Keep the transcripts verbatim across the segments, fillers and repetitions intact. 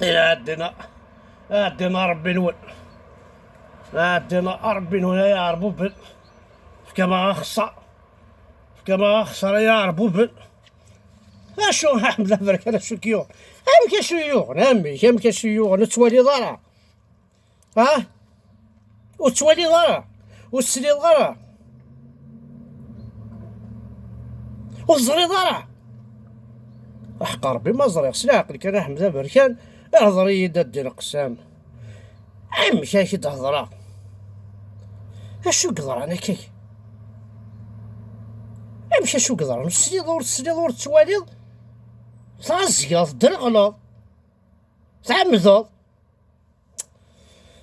Ila ɛeddina, ɛeddina Ṛebbi-nwen. Ɛeddina Ṛebbi-nwen ay iɛerbuben. Fkam-aɣ axeṣṣar. Fkam-aɣ axeṣṣar ay iɛerbuben. Acu a Ḥmed Aberkan, acu k-yuɣen? Amek acu yuɣen? Amek, amek acu yuɣen? Ur tettwaliḍ ara? Ha? Ur tettwaliḍ ara? Ur tesliḍ ara? Ur teẓriḍ ara? Aḥeqq Ṛebbi ma ẓriɣ, s leɛqel kan a Ḥmed Aberkan, ihḍer-iyi-d a ddin qessam. Amek ara k-id-hedreɣ? Acu yeḍran akka? Amek acu yeḍran? Ur tesliḍ, ur tesliḍ, ur tettwaliḍ? Tɛeẓgeḍ, tedreɣleḍ, tɛemmdeḍ.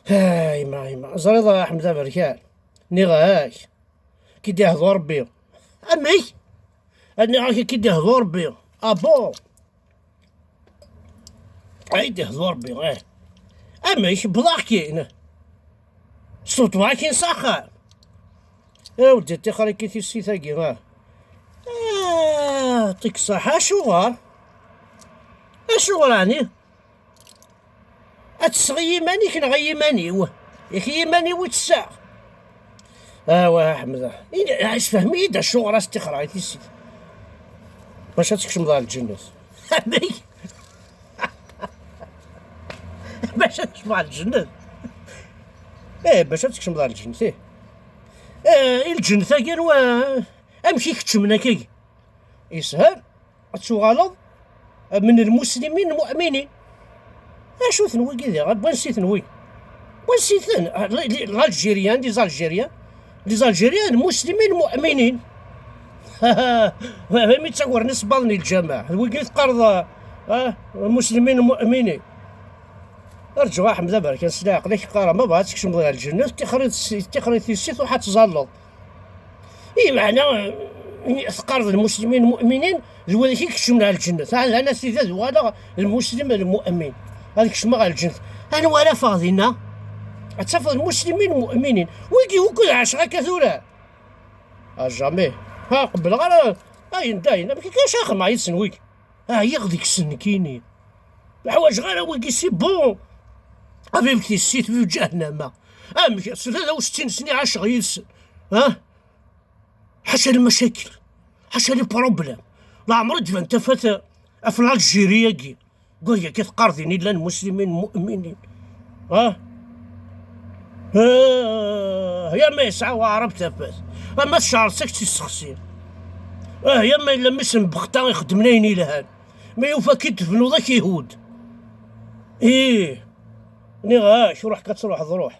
Ay ma, ay ma. Ẓriḍ a Ḥmed Aberkan, nniɣ-ak, ki d-ihdu Ṛebbi. Amek? Nniɣ-ak, ki d-ihdu Ṛebbi. Ah bon? Ay d-ihdu Ṛebbi, eh. Amek? Bḍaɣ-kin. Ṣṣut bɣa-kin s axxam. A weddi, ṭixer-ik i tissit-agi, ah. Ah, ṭik ṣaḥ, acuɣer? Acuɣer ɛni? Ad tesseɣ i yiman-ik neɣ i yiman-iw? Yak i yiman-iw i tt-ssaɣ. Awa, a Ḥmed, ini-, sfehmi-yi-d acuɣer ad s-ṭixreɣ i tissit. Bac ad tkecmeḍ ɣer lǧennet. Amek? Bac ad tkecmeḍ ɣer lǧennet? Eh, bac ad tkecmeḍ ɣer lǧennet, ih. Eh, i lǧennet-agi, anwa, amek i keččmen akkagi? Yeshel, ad tuɣaleḍ من المسلمين المؤمنين. Acu-ten wigi diɣ? N wansi-ten wigi? N wansi-ten? Ah, les, les, l'Algériens, les Algériens. Les Algériens مسلمين مؤمنين. Imi ttagren isebbaḍen n lǧameɛ. D wigi teqqareḍ, ah, مسلمين مؤمنين. Rǧu a Ḥmed Aberkan s leɛqel-ik, qqareɣ ma bɣa ad tkecmeḍ ɣer lǧennet, tixrit, tixrit tissit, ruḥ ad tẓalleḍ. I meɛna, eh, teqqareḍ المسلمين المؤمنين, d wid i keččmen ɣer lǧennet. Ah, d ana sidi ad uɣaleɣ d lmuslim lmu'min, ad kecmeɣ ɣer lǧennet. Anwa ara afeɣ dinna? Ad tafeḍ المسلمين المؤمنين. Wigi wukud ɛaceɣ akka tura? Ah, jamais. Ha, qebleɣ ara ayen dayen. Amek akka ara xedmeɣ yid-sen wigi? Ɛyiɣ deg-sen nekkini. Ur ḥwaǧeɣ ara wigi, c'est bon. A bib tissit, bib ǧahennama. Amek, s tlata u settin snin ɛaceɣ yid-sen. Ha? Ḥaca lmacakel, ḥaca les problèmes. Leɛmer i d-tban tafat ɣef l'Algérie-agi. Deg wagi akka teqqar din i llan muslimin mu'minin. Ha? Ah, ya ma yesɛa waɛrab tafat. Ama tecɛer-tt ad k-tt-issexsi. Ah, ya ma yella mmi-s n Bexta ixeddmen ayen yelhan. Ma yufa-k-id tebnuḍ ad k-ihud. Ih. Nniɣ-ak, ruḥ ka truḥeḍ, ruḥ.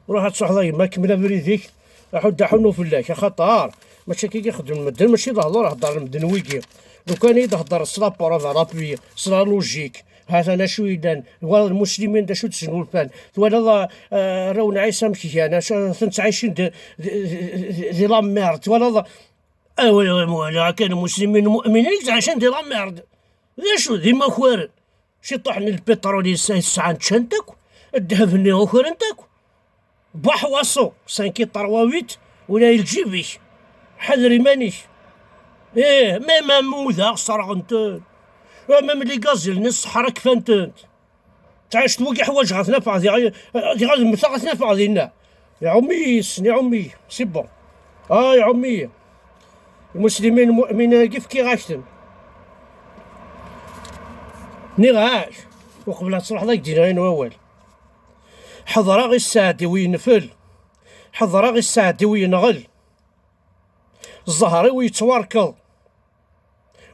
Ruḥ ad truḥeḍ a gma, kemmel abrid-ik. Aḥuddu aḥunnu fell-ak, axaṭer mačči akka i xeddmen medden, mačči d ahdur heddren medden wigi. Lukan i d-heddren s la preuve, à l'appui, s la logique. Ha-t-an acu yellan, twalaḍ lmuslimin d acu d-snulfan, twalaḍ, ah, arraw n Ɛisa amek gan, acu, ten ttɛicin di, di, di, di, di la merde, twalaḍ, ah, wala, wala, wala, kan lmuslimin lmu'minin i yettɛicin di la merde. D acu, d imakaren. Ciṭuḥ n lpiṭrul i s-, i sɛan ččan-t akk, ddheb-nni ukren-t akk. Buḥwaṣu, cinq trois huit, ula i lǧib-ik. Ḥader iman-ik. Ih, même amuda sserɣen-ten. Même les gazelles n ṣṣeḥra kfan-tent. Ttɛic twagi ḥwaǧeɣ ad t-nafeɣ diɣ, diɣ ad mmteɣ ad t-nafeɣ dinna. Iɛum-iyi yissen, iɛum-iyi. C'est bon. Ah, iɛum-iyi. Lmuslimin lmu'minin-agi fkiɣ-ak-ten. Nniɣ-ak, uqbel ad truḥeḍ ad k-d-iniɣ ayen wawal. Ḥeḍreɣ i sseɛd-iw yenfel. Ḥeḍreɣ i sseɛd-iw yenɣel. Zzher-iw yettwarkeḍ.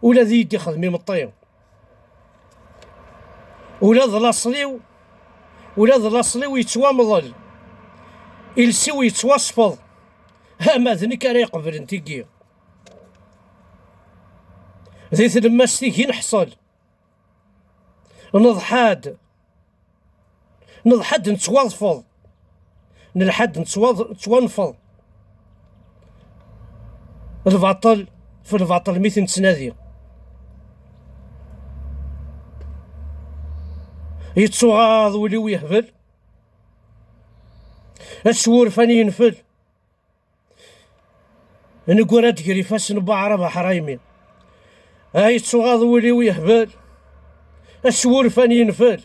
Ula d iyi-d-ixdem imeṭṭi. Ula d laṣel-iw, ula d laṣel-iw yettwamḍel. Iles-iw yettwasfeḍ. Ama d nekk ara iqeblen tigi. Di tlemmast-igi neḥṣel. Neḍḥa-d. Neḍḥa-d, nettwaḍfeḍ. Nelḥa-d, nettwaḍ-, nettwanfeḍ. Lbaṭel, f lbaṭel mi t-nettnadi. Yettuɣaḍ wul-iw yehbel. Aswurfan yenfel. Neggura-d gar ifassen n waɛrab aḥraymi. Ay yettuɣaḍ wul-iw yehbel. Aswurfan yenfel.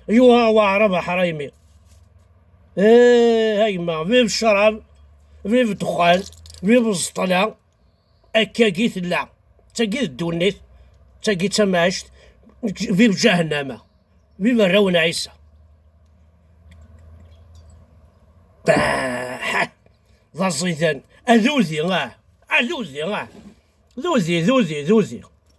Yuɣ waɛrab aḥraymi. Eh, a yemma, vive ccrab, vive ddexxan, vive ẓṭla. Akkagi tella. D tagi d ddunit, d tagi d tamɛict. Vive ǧahennama, vive arraw n Ɛisa. Bah! D aẓidan. Adudi, ah! Adudi, ah! Dudi, dudi, dudi.